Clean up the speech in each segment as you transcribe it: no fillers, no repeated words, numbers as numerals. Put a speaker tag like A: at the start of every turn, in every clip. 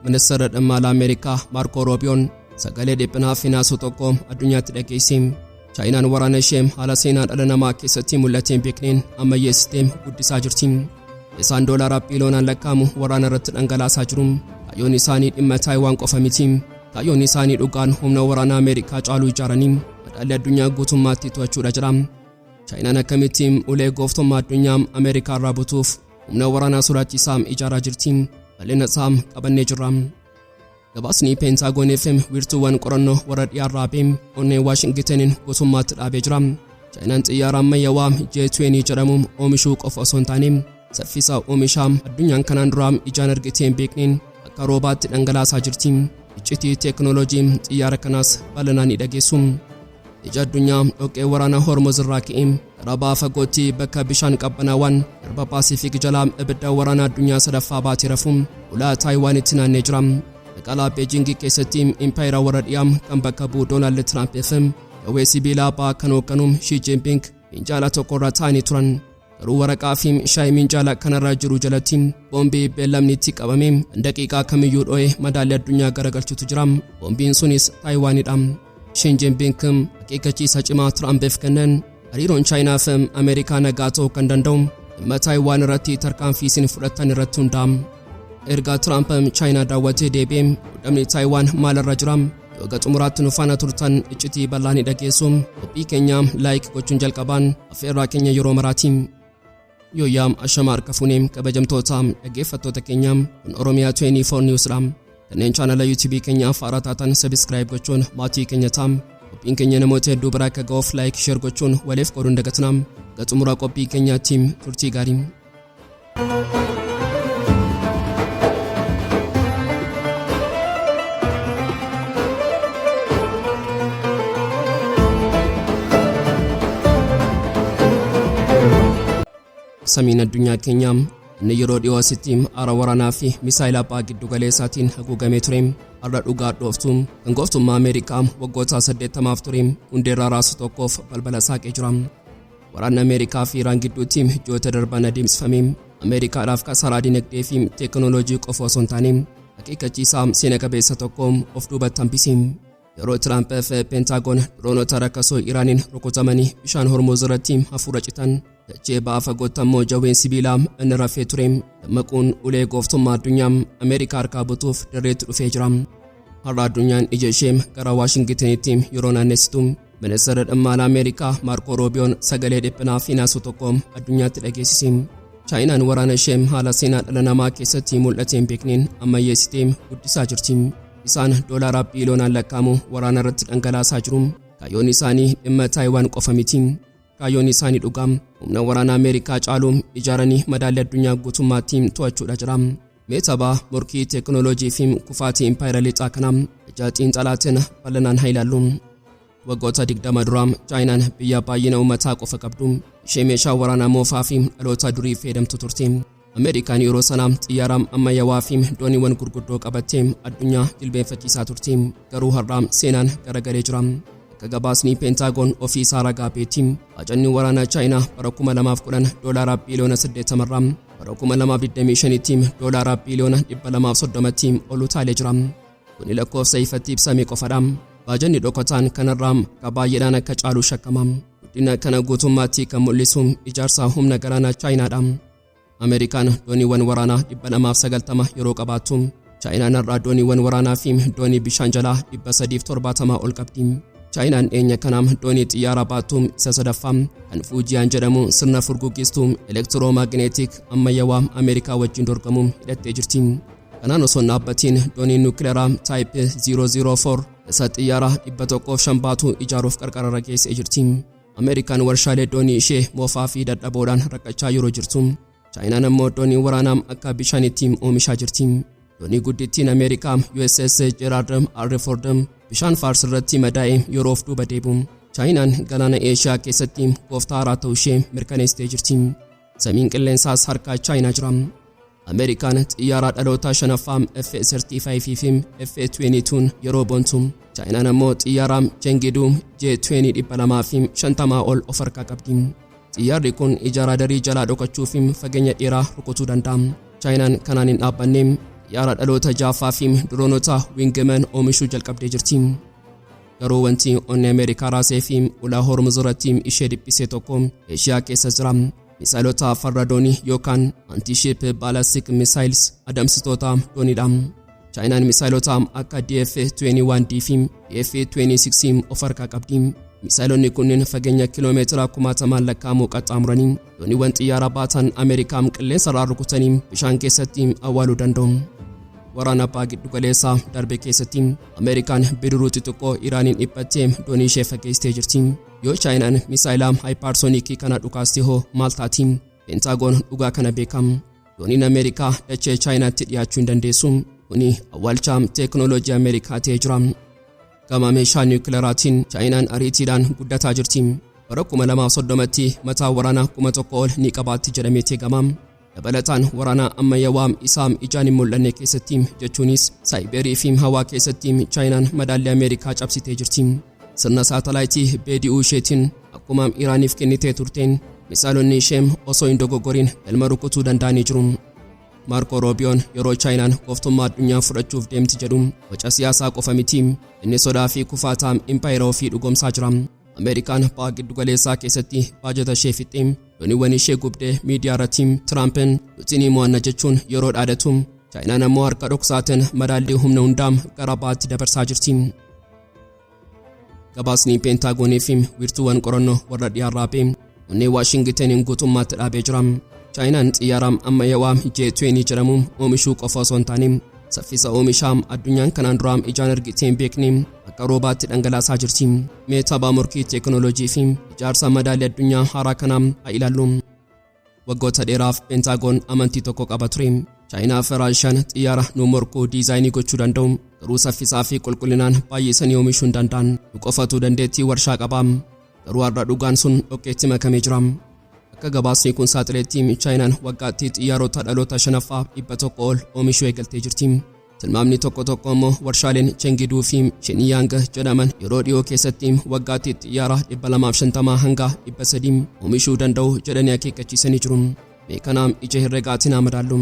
A: Ministeerri dhimma alaa Ameerikaa Maarkoo Roobiyoon sagalee dhiphinaa fi naasuu tokko addunyaatti dhageesse. Chaayinaan waraana ishee haala seenaa dhala namaa keessatti mul'atee hin beekneen ammayyeessitee guddisaa jirti. Isaan doolaara biiliyoonaan lakkaa'amu waraana irratti dhangalaasaa jiru. Kaayyoon isaanii dhimma Taayiwaan qofa miti. Kaayyoon isaanii dhugaan humna waraanaa Ameerikaa caaluu ijaaranii madaalli addunyaa guutummaatti to'achuudha jira. Chaayinaan akkamitti ulee gooftummaa addunyaa Ameerikaa irraa butuuf humna waraanaa sodaachisaa ijaaraa jirti? Bal'ina isaa qabannee jirra. Gabaasni Peentaagoon FM wiirtuuwwan qorannoo warra dhiyaarraa bee onnee Waashingitaniin guutummaatti dhaabee jira. Chaayinaan xiyyaara ammayyaawaa J-20 jedhamu oomishuu qofa osoo hin taane, saffisa oomishaa addunyaan kanaan dura ijaan argitee hin beekneen akka roobaatti dhangalaasaa jirti. Iccitii teekinooloojii xiyyaara kanaas bal'inaan ni dhageessu. Ija addunyaa dhoqqee waraana Hormuz irraa ka'ee gara baha fagootti bakka bishaan qabbanaawaan garba Paasifiik jalaa ibidda waraana addunyaa sadaffaa baatee rafu ulaa Taayiwaanitti naannee jira. Magaalaa Beejingi keessatti impaayera warra dhiyaa kan bakka bu'u Doonaald Tiraamp fi qawwee sibiilaa bahaa kan hoogganu Shii Jinping minjaala tokkorra taa'anii turan. Garuu waraqaa fi shaayii minjaala kanarra jiru jalatti boombii beellamni itti qabame kan daqiiqaa kamiyyuu dho'ee madaalli addunyaa garagalchutu jira. Boombiin sunis Taayiwaanidha. Shii Jinping akeekkachiisa cimaa Tiraampiif kennan, hariiroon Chaayinaa fi Ameerikaa nagaa ta'uu kan danda'u dhimma Taayiwaan irratti tarkaanfii isin fudhattan irratti hundaa'a. Erga Tiraamp Chaayinaa daawwatee deebi'ee muddamni Taayiwaan maalirra jira? Yoo haga xumuraatti nu faana turtan iccitii bal'aa ni dhageessu. Qophii keenya like gochuun jalqabaan affeerraa keenya yeroo maraati. Yooyyaa, ashama harka fuunee, kabajamtoota dhaggeeffattoota keenya, kun Oromiyaa 24 News dha. Kanneen chaanala YouTube keenyaaf haaraa taatan subscribe gochuun maatii keenya ta'a. Qophiin keenya namoota hedduu bira akka ga'uuf like, share gochuun waliif qooduun dagatina. Haga xumura qophii keenyaatti turtii gaarii. Samiin addunyaa keenyaa inni yeroo dhiyoo asitti aara waraanaa fi misaayila abbaa giddu galeessaatiin haguugamee ture har'a dhugaa dhooftuu kan gooftummaa Ameerikaa waggoota 80f ture hundeerraa raasu tokkoof balbala saaqee jira. Waraanni Ameerikaa fi Iraan gidduutti ji'oota darban adeemsifame Ameerikaadhaaf kasaaraa dinagdee fi teekinooloojii qofa osoo hin taane akeekkachiisaa seena qabeessa tokko of duubatti hambise. Yeroo Tiraamp fi Peentaagoon diroonota rakkasoo Iraaniin rukutamanii bishaan Hormuuz irratti hafuura citan, dachee ba'a fagootti ammoo jawween sibiilaa inni rafee ture dammaquun ulee gooftummaa addunyaa Ameerikaa harkaa butuuf dirreetti dhufee jira. Har'a addunyaan ija ishee gara Waashingitanitti yeroo naannessitu, Ministeerri dhimma alaa Ameerikaa Maarkoo Roobiyoon sagalee dhiphinaa fi naasuu tokko addunyaatti dhageessise. Chaayinaan waraana ishee haala seenaa dhala namaa keessatti mul'atee hin beekneen ammayyeessitee guddisaa jirti. Isaan doolaara biiliyoonaan lakkaa'amu waraana irratti dhangalaasaa jiru. Kaayyoon isaanii dhimma Taayiwaan qofa miti. Kaayyoon isaanii dhugaa humna waraana Ameerikaa caalu ijaaranii madaalli addunyaa guutummaatti to'achuudha jira. Mee tapha morkii teekinooloojii fi kufaatii impaayera lixaa kana ija xiinxalaatiin bal'inaan haa ilaallu. Waggoota 20 dura Chaayinaan biyya baay'ina uummataa qofa qabdu, ishee meeshaa waraanaa moofaa fi dhaloota durii fayyadamtu turte. Ameerikaan yeroo sana xiyyaara ammayyawaa fi dooniiwwan gurguddoo qabattee addunyaa jilbeenfachiisaa turte. Garuu har'a seenaan garagalee jira. Akka gabaasni Peentaagoon ofii isaa ragaa beetti, baajanni waraanaa Chaayinaa bara 2010 doolaara biiliyoona 80 irraa bara 2025tti doolaara biiliyoona 230tti ol utaalee jira. Kuni lakkoofsa ifatti ibsame qofadha. Baajanni dhokataan kanarraa akka baay'eedhaan akka caalu shakkama. Guddina kana guutummaatti kan mul'isu ijaarsa humna galaanaa Chaayinaadha. Ameerikaan dooniiwwan waraanaa 290 yeroo qabaattu, Chaayinaan har'a dooniiwwan waraanaa fi doonii bishaan jalaa 370 ol qabdi. Chaayinaan dhiyeenya kana doonii xiyyaara baattu isa sadaffaa kan Fuujiyaan jedhamu sirna furguggistuu elektiroomaagneetik ammayyawaa Ameerikaa wajjin dorgomu hidhattee jirti. Kanaan osoo hin dhaabbatiin doonii nuukileeraa Type 004 isa xiyyaara 105 baatu ijaaruuf qarqararra geessee jirti. Ameerikaan warshaalee doonii ishee moofaa fi dadhaboodhaan rakkachaa yeroo jirtu, Chaayinaan ammoo doonii waraanaa akka bishaaniitti oomishaa jirti. Doonii guddittiin Ameerikaa USS Gerald R. Ford bishaan Faars irratti madaa'e yeroo of duuba deebi'u, Chaayinaan galaana Eeshiyaa keessatti gooftaa haaraa ta'uu ishee mirkaneessitee jirti. Samiin qilleensaas harka Chaayinaa jira. Ameerikaan xiyyaara dhaloota shanaffaa F-35 fi F-22 yeroo boontu, Chaayinaan ammoo xiyyaara Chengdu J-20 250 ol of harkaa qabdi. Xiyyaarri kun ija raadarii jalaa dhokachuu fi fageenya dheeraa rukutuu danda'a. Chaayinaan kanaan hin dhaabbanne. Xiyyaara dhaloota ja'affaa fi diroonota Wingman oomishuu jalqabdee jirti. Garuu wanti onnee Ameerikaa raasee fi ulaa Hormuz irratti ishee dhiphisee tokko Eeshiyaa keessa jira. Misaayilota farra doonii yookaan anti-ship ballistic missiles, adamsitoota dooniidha. Chaayinaan misaayilota akka DF-21D fi DF-26 of harkaa qabdi. Misaayilonni kunneen fageenya kiloomeetira kumaatamaan lakkaa'amu qaxxaamuranii dooniiwwan xiyyaara baatan Ameerikaa qilleensa irraa rukutanii bishaan keessatti awwaaluu danda'u. Waraana abbaa giddu galeessaa darbe keessatti Ameerikaan bidiruu xixiqqoo Iraaniin dhiphattee doonii ishee fageessitee jirti. Yoo Chaayinaan misaayilaa hypersonic kana dhukaaste hoo maal taati? Peentaagoon dhugaa kana beekam. Dooniin Ameerikaa dachee Chaayinaatti dhiyaachuu hin dandeessu. Kuni awwaalcha teekinooloojii Ameerikaa ta'ee jira. Gama meeshaa niwukilaraatiin Chaayinaan ariitiidhaan guddataa jirti. Bara 2030tti mataa waraanaa 1000 ol ni qabaatti jedhamee eegama. Dabalataan waraana ammayyaawaa isaa ijaan hin mul'anne keessatti, jechuunis saayiberii fi hawaa keessatti, Chaayinaan madaallii Ameerikaa cabsitee jirti. Sirna saatalaayitii BeiDou isheetiin akkuma Iraaniif kennitee turteen misaalonni ishee osoo hin dogoggorin galma rukutuu danda'anii jiru. Maarko Roobiyoon yeroo Chaayinaan gooftummaa addunyaa fudhachuuf deemti jedhu boca siyaasaa qofa miti, inni sodaa fi kufaataa impaayera ofii dhugoomsaa jira. Ameerikaan ba'a giddugaleessaa keessatti baajata ishee fixxee, dooniiwwan ishee gubdee, miidiyaa irratti Tiraampiin "nuti ni mo'anna" jechuun yeroo dhaadatu, Chaayinaan ammoo harka dhoksaatiin madaallii humna hundaa gara ba'aatti dabarsaa jirti. Gabaasni Peentaagoonii fi wiirtuuwwan qorannoo warra dhiyaarraa ba'e onnee Waashingitaniin guutummaatti dhaabee jira. Chaayinaan xiyyaara ammayyaawaa J-20 jedhamu oomishuu qofa osoo hin taane, saffisa oomishaa addunyaan kanaan duraa ijaan argitee hin beekne akka roobaatti dhangalaasaa jirti. Mee tapha morkii teekinooloojii fi ijaarsa madaalii addunyaa haaraa kanaa haa ilaallu. Waggoota dheeraaf Peentaagoon amantii tokko qaba ture. Chaayinaa fi Raashiyaan xiyyaara nu morkuu diizaayinii gochuu danda'u. Garuu saffisaa fi qulqullinaan baay'isanii oomishuu hin danda'an. Nu qofatu dandeettii warshaa qaba. Garuu har'a dhugaan sun dhoqqeetti makamee jira. Akka gabaasni kun saaxileetti, Chaayinaan waggaatti xiyyaarota dhaloota shanaffaa 100 ol oomishuu eegaltee jirti. Tilmaamni tokko tokko immoo warshaaleen Chengiduu fi Shenyang jedhaman yeroo dhiyoo keessatti waggaatti xiyyaara 250 hanga 300 oomishuu danda'u jedhanii akeekkachiisanii jiru. Mee kanaam ija herregaatiin haa madaallu.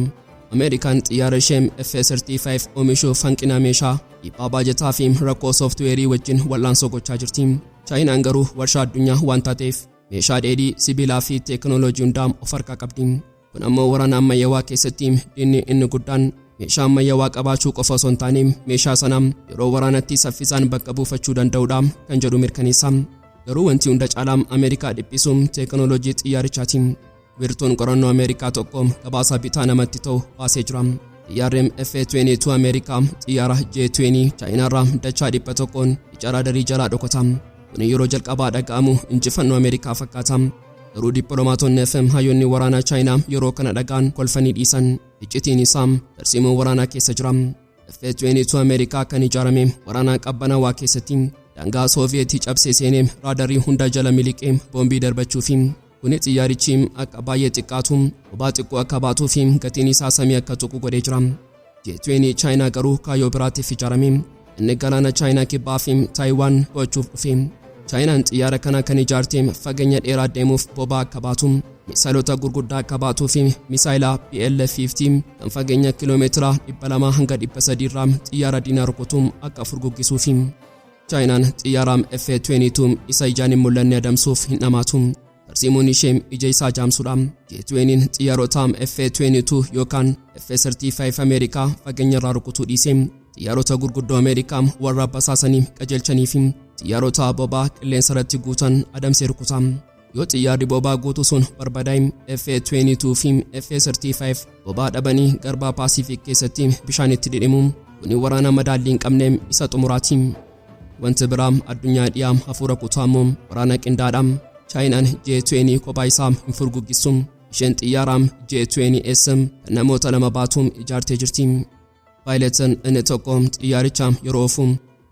A: Ameerikaan xiyyaara ishee F-35 oomishuuf hanqina meeshaa, dhiibbaa baajataa fi rakkoo sooftiweerii wajjin wal'aansoo gochaa jirti. Chaayinaan garuu warshaa addunyaa waan taateef meeshaa dheedhii, sibiilaa fi teekinooloojii hundaa of harkaa qabdi. Kun ammoo waraana ammayyaawaa keessatti diinni inni guddaan meeshaa ammayyaawaa qabaachuu qofa osoo hin taane, meeshaa sana yeroo waraanatti saffisaan bakka buufachuu danda'udha kan jedhu mirkaneessa. Garuu wanti hunda caalaa Ameerikaa dhiphisu teekinooloojii xiyyaarichaati. Wiirtuun qorannoo Ameerikaa tokko gabaasa bitaa namatti ta'u baasee jira. Xiyyaarri F-22 Ameerikaa xiyyaara J-20 Chaayinaarraa dachaa 100n ija raadarii jalaa dhokata. Kun yeroo jalqabaa dhaga'amu injifannoo Ameerikaa fakkaata. Garuu dippiloomaatonni fi hayyoonni waraanaa Chaayinaa yeroo kana dhagaan kolfanii dhiisan. Iccitiin isaa tarsiimoo waraanaa keessa jira. F-22 Ameerikaa kan ijaarame waraana qabbanaawaa keessatti daangaa Sooviyetii cabsee seenee raadarii hunda jala miliqee boombii darbachuufi. Kuni xiyyaarichi akka baay'ee xiqqaatu, bobaa xiqqoo akka baatuu fi gatiin isaa samii akka tuqu godhee jira. J-20 Chaayinaa garuu kaayyoo biraatiif ijaarame. Inni galaana Chaayinaa kibbaa fi Taayiwaan to'achuuf dhufe. Chaayinaan xiyyaara kana kan ijaarte fageenya dheeraa deemuuf bobaa akka baatu, misaayilota gurguddaa akka baatuu fi misaayila PL-50 kan fageenya kiloomeetira 200 hanga 300 irraa xiyyaara diinaa rukutu akka furguggisuufi. Chaayinaan xiyyaara F-22 isa ijaan hin mul'anne adamsuuf hin dhamaatu. Tarsiimoon ishee ija isaa jaamsuudha. J-20 xiyyaarota F-22 yookaan F-35 Ameerikaa fageenya irraa rukutuu dhiise xiyyaarota gurguddoo Ameerikaa warra basaasanii qajeelchanii fi xiyyaarota bobaa qilleensa irratti guutan adamsee rukuta. Yoo xiyyaarri bobaa guutu sun barbadaa'e, F-22 fi F-35 bobaa dhabanii garbaa Paasifiik keessatti bishaanitti dhidhimu. Kuni waraana madaallii hin qabne isa xumuraati. Wanti biraa addunyaa dhiyaa hafuura kutaamu waraana qindaadha. Chaayinaan J-20 kophaa isaa hin furguggisu. Isheen xiyyaara J-20S kan namoota lama baatu ijaartee jirti. Paayiletiin inni tokko xiyyaaricha yeroo oofu,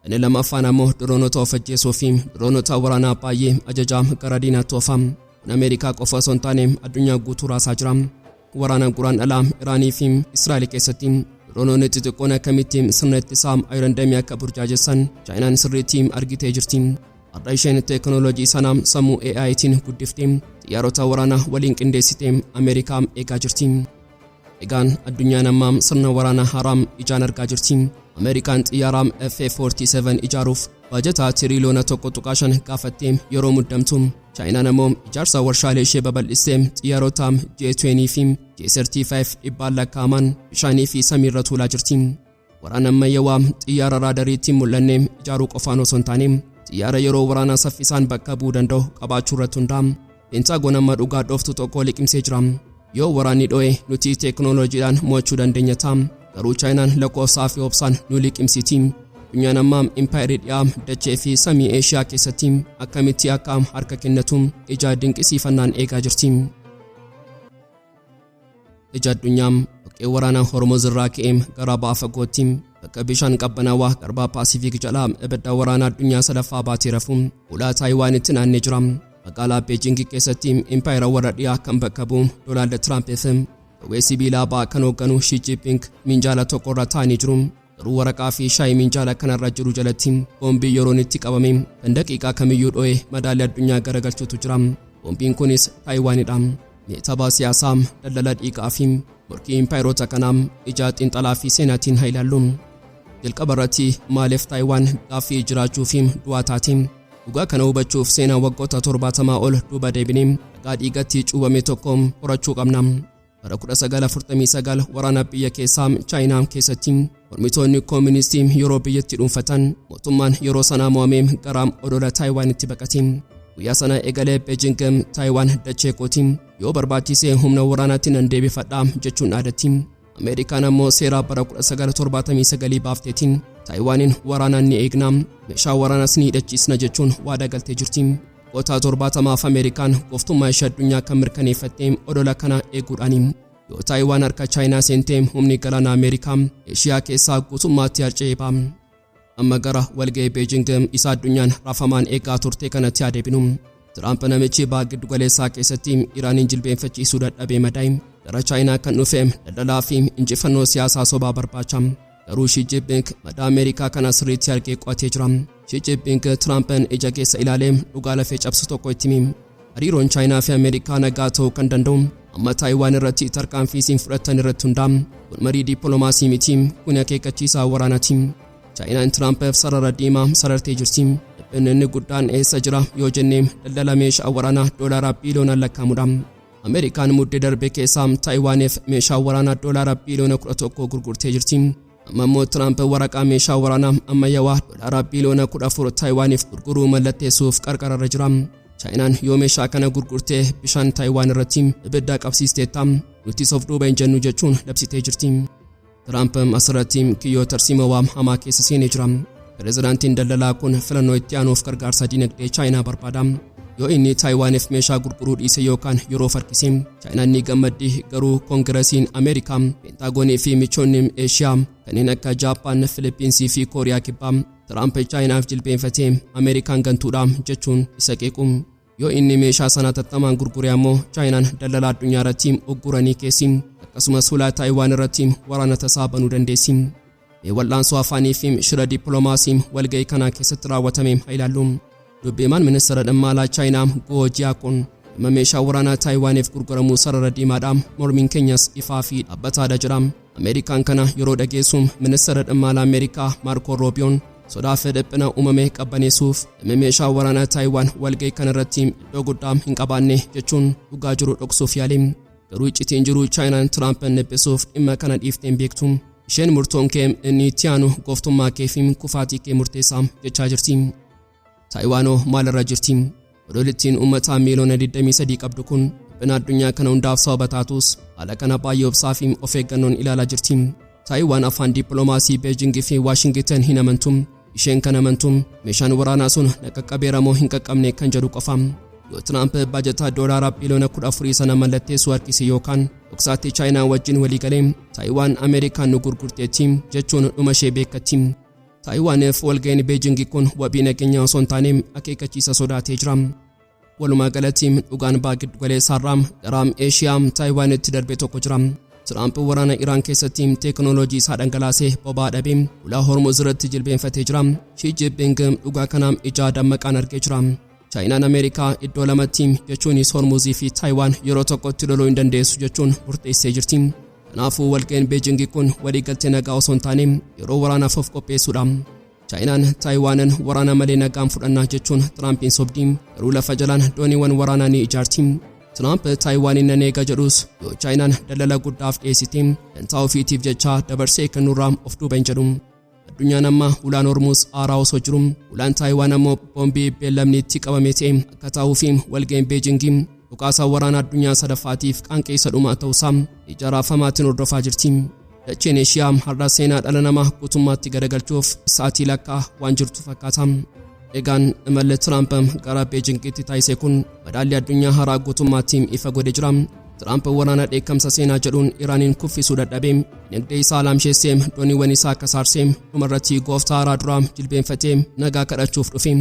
A: inni lammaffaan ammoo diroonota of ajjeesuu fi diroonota waraanaa baay'ee ajajaa gara diinaatti oofa. Kun Ameerikaa qofa osoo hin taane addunyaa guutuu raasaa jira. Waraana Guraandhalaa Iraanii fi Israa'el keessatti diroononni xixiqqoon akkamitti sirna ittisaa Iron Dome akka burjaajessan Chaayinaan sirriitti argitee jirti. Har'a isheen teekinooloojii sana sammuu AItiin guddiftee xiyyaarota waraanaa waliin qindeessitee Ameerikaa eegaa jirti. Egaan addunyaan ammaa sirna waraanaa haaraa ijaan argaa jirti. Ameerikaan xiyyaara FA-47 ijaaruuf baajata tiriiliyoona 1.5 gaafattee yeroo muddamtu, Chaayinaan ammoo ijaarsa warshaalee ishee babal'istee xiyyaarota J-20 fi J-35 dhibbaan lakkaa'aman bishaanii fi samiirra tuulaa jirti. Waraana ammayyaawaa xiyyaara raadariitti mul'anne ijaaruu qofaan osoo hin taane, xiyyaara yeroo waraanaa saffisaan bakka bu'uu danda'u qabaachuu irratti hundaa'a. Peentaagoon amma dhugaa dhooftu tokko liqimsee jira. Yoo waraanni dho'e nuti teekinooloojiidhaan mo'achuu dandeenya ta'a. Garuu Chaayinaan lakkoofsaa fi obsaan nu liqimsiti. Addunyaan ammaa impaayerii dhiyaa dachee fi samii Eeshiyaa keessatti akkamitti akka harka kennatu ija dinqisiifannaan eegaa jirti. Ija addunyaa dhoqqee waraanaa Hormuz irraa ka'ee gara ba'a fagootti, bakka bishaan qabbanaawaa garbaa Paasifiik jalaa ibidda waraanaa addunyaa sadaffaa baatee rafu, ulaa Taayiwaanitti naannee jira. Magaalaa Beejing keessatti impaayera warra dhiyaa kan bakka bu'u Doonaald Tiraampii fi qawwee sibiilaa ba'aa kan hoogganu Shi Jinping minjaala tokko irra taa'anii jiru. Garuu waraqaa fi shaayii minjaala kanarra jiru jalatti boombii yeroon itti qabame kan daqiiqaa kamiyyuu dho'ee madaalii addunyaa garagalchuutu jira. Boombiin kunis Taayiwaanidha. Tapha siyaasaa, daldala dhiigaa fi morkii impaayeroota kanaa ija xiinxalaa fi seenaatiin haa ilaallu. Jalqaba irratti, maaliif Taayiwaan gaaffii jiraachuu fi du'aa taate? Dhugaa kana hubachuuf seenaa waggoota 70 ol duuba deebinee dhagaa dhiigatti cuubame tokko qorachuu qabna. Bara 1949 waraana biyya keessaa Chaayinaa keessatti mormitoonni kooministii yeroo biyyatti dhuunfatan, mootummaan yeroo sanaa mo'amee gara odola Taayiwaanitti baqate. Guyyaa sana eegalee Beejing "Taayiwaan dachee kooti, yoo barbaachise humna waraanaatti nan deebifadha" jechuun dhaadatti. Ameerikaan ammoo seera bara 1979 baafteetiin "Taayiwaaniin waraanaan ni eegna, meeshaa waraanaas ni hidhachiisna" jechuun waadaa galtee jirti. Waggoota 70f Ameerikaan gooftummaa ishee addunyaa kan mirkaneeffatte odola kana eeguudhaani. Yoo Taayiwaan harka Chaayinaa seentee, humni galaana Ameerikaa Eeshiyaa keessaa guutummaatti harca'ee ba'a. Amma gara walga'ii Beejing isa addunyaan raafamaan eegaa turte kanatti adeebinu. Tiraamp namichi baha giddugaleessaa keessatti Iraaniin jilbeenfachiisuu dadhabee madaa'e gara Chaayinaa kan dhufe daldalaa fi injifannoo siyaasaa sobaa barbaacha. Garuu Xi Jinping madaa Ameerikaa kana sirriitti argee qo'atee jira. Xi Jinping Tiraampiin ija keessa ilaalee dhugaa lafee cabsu tokko itti hime. Hariiroon Chaayinaa fi Ameerikaa nagaa ta'uu kan danda'u amma Taayiwaan irratti tarkaanfii isin fudhattan irratti hundaa'a. Kun marii dippiloomaasii miti, kun akeekkachiisaa waraanaati. Chaayinaan Tiraampiif sarara diimaa sarartee jirti. Dhiphinni inni guddaan eessa jira yoo jenne, daldala meeshaa waraanaa doolaara biiliyoonaan lakkaa'amudha. Ameerikaan muddee darbe keessaa Taayiwaaniif meeshaa waraanaa doolaara biiliyoona 11 gurgurtee jirti. Amma immoo Tiraamp waraqaa meeshaa waraanaa ammayyaawaa doolaara biiliyoona 14 Taayiwaaniif gurguruu mallatteessuuf qarqararra jira. Chaayinaan yoo meeshaa kana gurgurtee bishaan Taayiwaan irratti ibidda qabsiisteetta, nutis of duuba hin jennu jechuun labsitee jirti. Tiraamp asirratti kiyyoo tarsiimawaa hamaa keessa seenee jira. Pireezidaantiin daldalaa kun filannoo itti aanuuf gargaarsa dinagdee Chaayinaa barbaada. Yoo inni Taayiwaaniif meeshaa gurguruu dhiise yookaan yeroo farkise, Chaayinaan ni gammaddi, garuu Koongiresiin Ameerikaa, Peentaagoonii fi michoonni Eeshiyaa kanneen akka Jaappaan, Filiippiinsii fi Kooriyaa Kibbaa Tiraamp Chaayinaaf jilbeenfatee Ameerikaan gantuudha jechuun isa qeequ. Yoo inni meeshaa sana tattamaan gurgure ammoo, Chaayinaan daldala addunyaa irratti ugguranii keessi, akkasumas hulaa Taayiwaan irratti waraana tasaa banuu dandeessi. Mee wal'aansoo afaanii fi shira dippiloomaasii walga'ii kana keessatti raawwatame haa ilaallu. Dubbiimaan ministeera dhimma alaa Chaayinaa Guo Jiakun dhimma meeshaa waraanaa Taayiwaaniif gurguramuu sarara diimaadha, mormiin keenyas ifaa fi dhaabbataadha jedha. Ameerikaan kana yeroo dhageessu, ministeera dhimma alaa Ameerikaa Maarko Roobiyoon sodaa fi dhiphina uumame qabbaneessuuf dhimmi meeshaa waraanaa Taayiwaan walga'ii kanarratti iddoo guddaa hin qabaanne jechuun dhugaa jiru dhoksuuf yaale. Garuu iccitiin jiru, Chaayinaan Tiraampiin dhiphisuuf dhimma kana dhiifteen beektu. Isheen "Murtoon kee inni itti aanu gooftummaa kee fi kufaatii kee murteessaa" jechaa jirti. Taayiwaanoo maalirra jirti? Odolittiin uummata miiliyoona 23 qabdu kun dhiphina addunyaa kana hundaaf sababa taatus, haala kana baay'ee obsaa fi of eeggannoon ilaalaa jirti. Taayiwaan afaan dippiloomaasii Beejingii fi Waashingitan hin amantu. Isheen kan amantu meeshaan waraanaa sun na qaqqabeera moo hin qaqqabne kan jedhu qofa. Yoo Tiraamp baajata doolaara biiliyoona 14 sana mallatteessuu harkise yookaan dhoksaatti Chaayinaa wajjin waliigalee, Taayiwaan "Ameerikaan nu gurgurteetti" jechuun dhuma ishee beekkatti. Taayiwaaniif walga'iin Beejingii kun wabii nageenyaa osoo hin taane akeekkachiisa sodaatee jira. Walumaa galatti, dhugaan baha giddugaleessaarraa gara Eeshiyaa Taayiwaanitti darbe tokko jira. Tiraamp waraana Iraan keessatti teekinooloojii isaa dhangalaasee boba'aa dhabee ulaa Hormuz irratti jilbeenfatee jira. Xi Jinping dhugaa kana ija dammaqaan argee jira. Chaayinaan Ameerikaa iddoo lamatti, jechuunis Hormuzii fi Taayiwaan, yeroo tokkotti loluu hin dandeessu jechuun murteessee jirti. Kanaafuu walga'in Beejingii kun waliigaltee nagaa osoo hin taane yeroo waraanaaf of qopheessuudha. Chaayinaan Taayiwaanin waraana malee nagaan fudhannaa jechuun Tiraampiin sobdi, garuu lafa jalaan dooniiwwan waraanaa ni ijaarti. Tiraamp Taayiwaanin nan eega jedhus, yoo Chaayinaan daldala guddaaf dhiyeessite dantaa ofiitiif jecha dabarsee kennuurraa of duuba hin jedhu. Addunyaan amma ulaan Hormuuz aaraa osoo jiru, ulaan Taayiwaan ammoo boombii beellamni itti qabame ta'e akka ta'uu fi walga'in Beejingii dhukaasa waraana addunyaa sadaffaatiif qaanqee isa dhumaa ta'uusaa ija raafamaatiin hordofaa jirti. Dacheen Eeshiyaa har'a seenaa dhala namaa guutummaatti garagalchuuf sa'aatii lakkaa waan jirtu fakkaata. Egaan imalli Tiraamp gara Beejingitti taasise kun madaalli addunyaa haaraa guutummaatti ifa godhe jira. Tiraamp waraana dheekkamsa seenaa jedhuun Iraaniin kuffisuu dadhabee, dinagdee isaa laamsheessee, dooniiwwan isaa kasaarsee, dhumarratti gooftaa haaraa duraa jilbeenfatee nagaa kadhachuuf dhufe.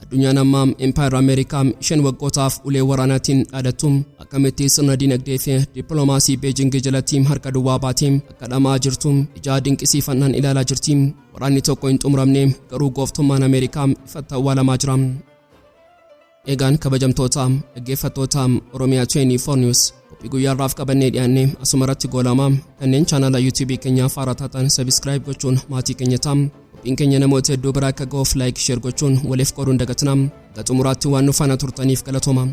A: Addunyaan ammaa Impaayera Ameerikaa isheen waggootaaf ulee waraanaatiin dhaadattu akkamitti sirna dinagdee fi dippiloomaasii Beejingii jalatti harka duwwaa baatee akka dhamaa jirtu ijaa dinqisiifannaan ilaalaa jirti. Waraanni tokko hin xumuramne, garuu gooftummaan Ameerikaa ifatti awwaalamaa jira. Egaan kabajamtoota dhaggeeffattoota Oromiyaa 24 News, qophii guyyaarraaf qabannee dhiyaanne asuma irratti goolama. Kanneen chaanala YouTube keenyaaf haaraa taatan subscribe gochuun maatii keenya ta'a. Qophiin keenya namoota hedduu biraa akka ga'uuf like, share gochuun waliif qooduun dagatina. Hanga xumuraatti waan nu faana turtaniif galatooma.